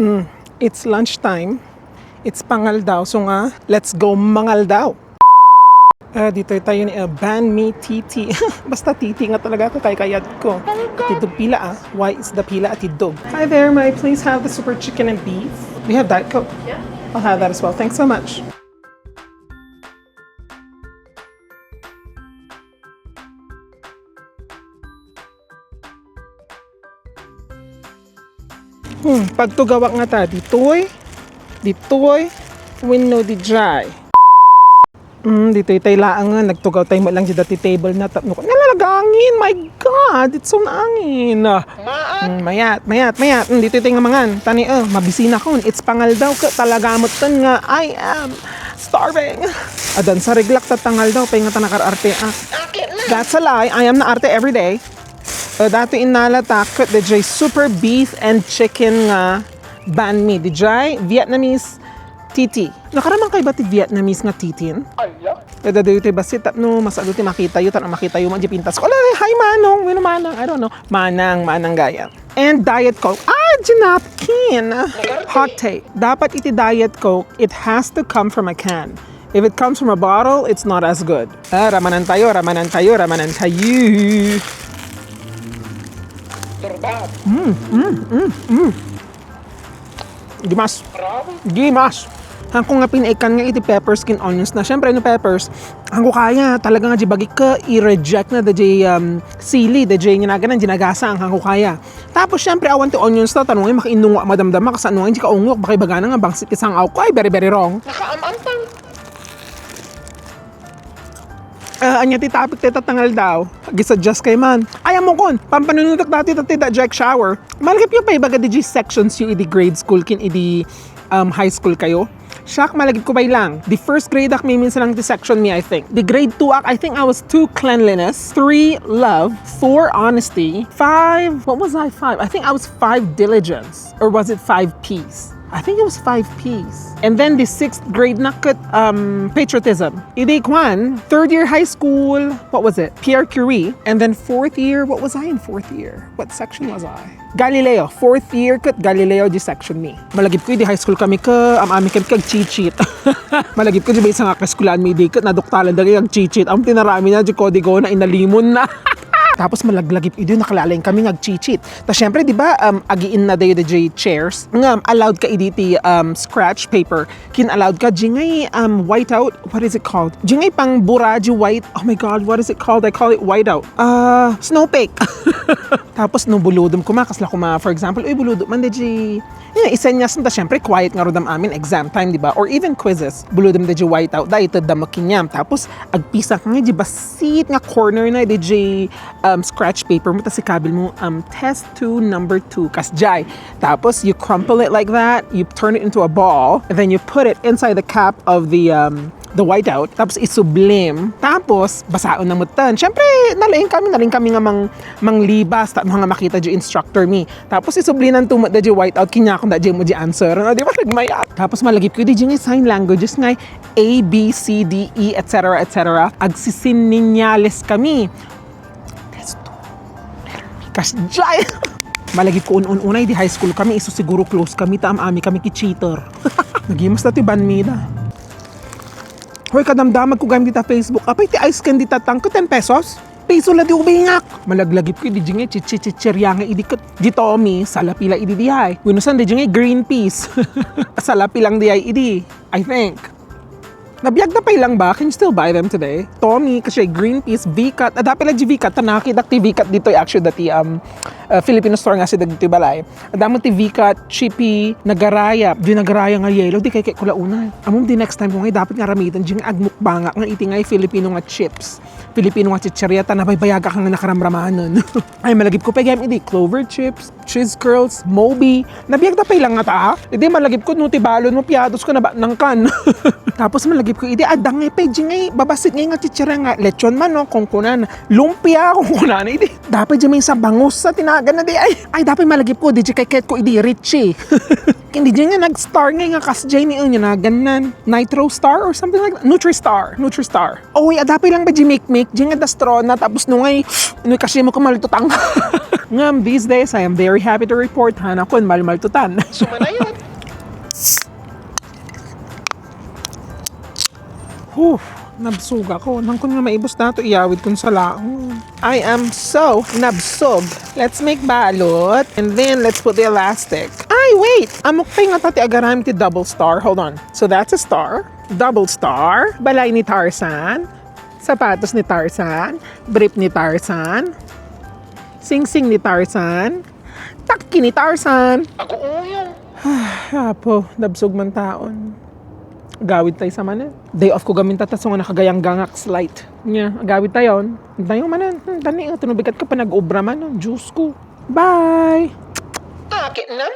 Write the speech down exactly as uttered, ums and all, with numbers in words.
Mm, it's lunchtime. It's pangaldaw. So nga, let's go mangaldaw. Ah, ditoy tayo ni, ah, Banh Mi Titi. Basta titi nga talaga ako kay kayat ko. Atiddog pila, ah. Why is the pila atiddog? Hi there, may I please have the super chicken and beef? We have Diet Coke. Yeah. I'll have that as well. Thanks so much. Hmm, pagtugawak nga ta, ditoy, ditoy, wenno dijay. Hmm, ditoy tay laeng nga, nagtugaw tay met lang dita ti table na, tapno, nalalagangin, my God, it's so naangin. Hmm, mayat, mayat, mayat, hmm, ditoy tay nga mangan, tani, eh, mabisina kon, it's pangaldaw ka, talaga met ten nga, I am starving. Adan sa reglak ta tangaldaw, pay nga ta nakar-arte, ah. That's a lie, I am naarte every day. Uh, datoy innala ta ket dijay super beef and chicken nga banh mi. Dijay Vietnamese titi. Nakaraman kay ba ti Vietnamese nga titin? Ala. Kada dito bassit tapno masado ti makitayo, tapno makitayo man di pintas ko. Ala, hi Manong, wenno Manang, I don't know. Manang, Manang gayam. And Diet Coke. Ah, di napkin. Hot take. Dapat iti Diet Coke, it has to come from a can. If it comes from a bottle, it's not as good. Ah, ramanan tayo, ramanan tayo, ramanan tayo. Turbat. Mm, mm, mm, mm. Gimas. Gimas. Hangko nga pinaikan nga iti peppers ken onions na. Siyempre, no peppers, hangko kaya, talaga nga di bagik ka, i-reject na da di, um, sili, da di nga naganan, di nagasang, hangko kaya. Tapos, siyempre, awan ti onions ta, tanong ay, makainungwa, madamdama, kasano nga, di ka ungok, baka ibagana nga, bangsit ti sang-aw ko, ay, very, very wrong. Nakaamantang. Ah, anya ti topic ti tatangal daw? Gisuggest kay man. Ay, amokon, pampanunutak dati, dati, da, Jack Shower. Malagip yung pa ibaga di G sections yung idi grade school, kin idi, um, high school kayo. Siak, malagip ko bay lang. The first grade ak, miminsan lang ti section mi, I think. The grade two ak, I think I was two cleanliness, three love, four honesty, five, what was I, five? I think I was five diligence. Or was it five Ps? I think it was five Ps. And then the sixth grade na ket, um, patriotism. Idi kwan, third year high school, what was it? Pierre Curie. And then fourth year, what was I in fourth year? What section was I? Galileo. Fourth year ket Galileo di section mi. Malagip ko idi high school kami ke, am-ami kami kag chichit. Malagip ko di ba isang akaskulan mi di ket naduktalan da kag chichit. Am tinarami na di kodigo na inalimon na. Tapos malaglagip idi nakalaling kami ngagchichit. Ta syempre, di ba, um, agiin na dayo da jay chairs. Ngam, allowed ka idi ti, um, scratch paper. Kin-allowed ka, jingay, um, whiteout. What is it called? Jingay pang bura, ji white. Oh my God, what is it called? I call it whiteout. Uh, snowflake. Tapos, no, buludom kuma, kasla kuma, for example, uy, buludom man, di, yun, isenyas ta, syempre, quiet nga rodam amin, exam time, di ba? Or even quizzes. Buludom da ji whiteout, da, ited da makinyam. Tapos, agpisak nga, di basit nga corner na, di ji, um, scratch paper mo, tas ikabil mo, um, test two, number two, kas jay. Tapos, you crumple it like that, you turn it into a ball, and then you put it inside the cap of the, um, the whiteout, tapos isublim. Tapos, basaon na mutan. Siyempre, nalaing kami, nalaing kami nga mang, manglibas, tapno nga makita di instructor mi. Tapos, isublinan to met da di whiteout, kinyakon da di mo di answer. No, di ba, nagmayat? Tapos, malagip ko, di di nga sign languages nga, A, B, C, D, E, et cetera, et cetera. Agsisininyales kami. Kas jay! Malagip ko un-un-unay di high school kami, isu siguro close kami, ta am-ami kami ki cheater. Nagimas na ti banh mi da. Hoy, kadamdamag ko gayam dita Facebook. Apay ti ice candy tatang ko, ten pesos? Piso la di ubingak. Malaglagip ko, di jingay, chichi-, chichirya nga idi ket. Di Tommy, salapila idi di ay. Winusan di jingay, green peas. Salapi lang di ay idi, I think. Nabiag na pay lang ba? Can you still buy them today? Tommy, kasi Greenpeace, V-Cut. Adda pay la di V-Cut. Ta nakitak ti V-Cut ditoy actually dati, um, uh, Filipino store nga si dagiti balay. Adda mo ti V-Cut, Chippy, Nagaraya. Di Nagaraya nga yellow, di kay kay kula unay. Among di next time ko nga, dapat nga ramitan, jing agmukbanga nga iti nga Filipino nga chips. Filipino nga chichirya, ta nabaybayagak nga nakaramramanan. Ay, malagip ko pay gayam idi, clover chips. Cheese curls, Moby. Nabiag da pay lang nga ta, ha? Idi malagip ko, no, ti balon mo, piados ko, nabatnang kan. Tapos malagip ko, idi adda ngay pay, di ngay, babasit ngay nga chichirya nga, lechon manok, kung kunan, lumpia, kung kunan, idi. Dapat di may sa bangus sa tinagan na di, ay, ay, dapat malagip ko, di di kay ket ko, idi, Richie. Hindi di nga nag-star ngay nga kas Jenny, yun, yung nagannan. Nitro Star or something like that. Nutri-Star. Nutri-Star. Oy, adda pay lang ba di mikmik? Di nga da straw na, tapos no ngay, no kasi mo kamalututang. Ngem, these days, I am very happy to report, hanakon malmaltutan. Sumanayon. Whew, nabsog ako. Nangkon nga maibos dato, iyawid kon sa laong. I am so nabsog. Let's make balot. And then, let's put the elastic. Ay, wait! Amok pay nga ta ti agaram ti double star. Hold on. So, that's a star. Double star. Balay ni Tarzan. Sapatos ni Tarzan. Brief ni Tarzan. Singsing ni Tarzan. Takki ni Tarzan. Aguuyong. Apo, nabsog man taon. Agawid tayo sa manen. Day off ko gamin tataso nga nakagayanggangak slight. Nya, agawid tayo. Tayo manen. Hmm, tani, oh, tunubigat ka pa nag-obra man, oh. Diyos ko. Bye! Akin na?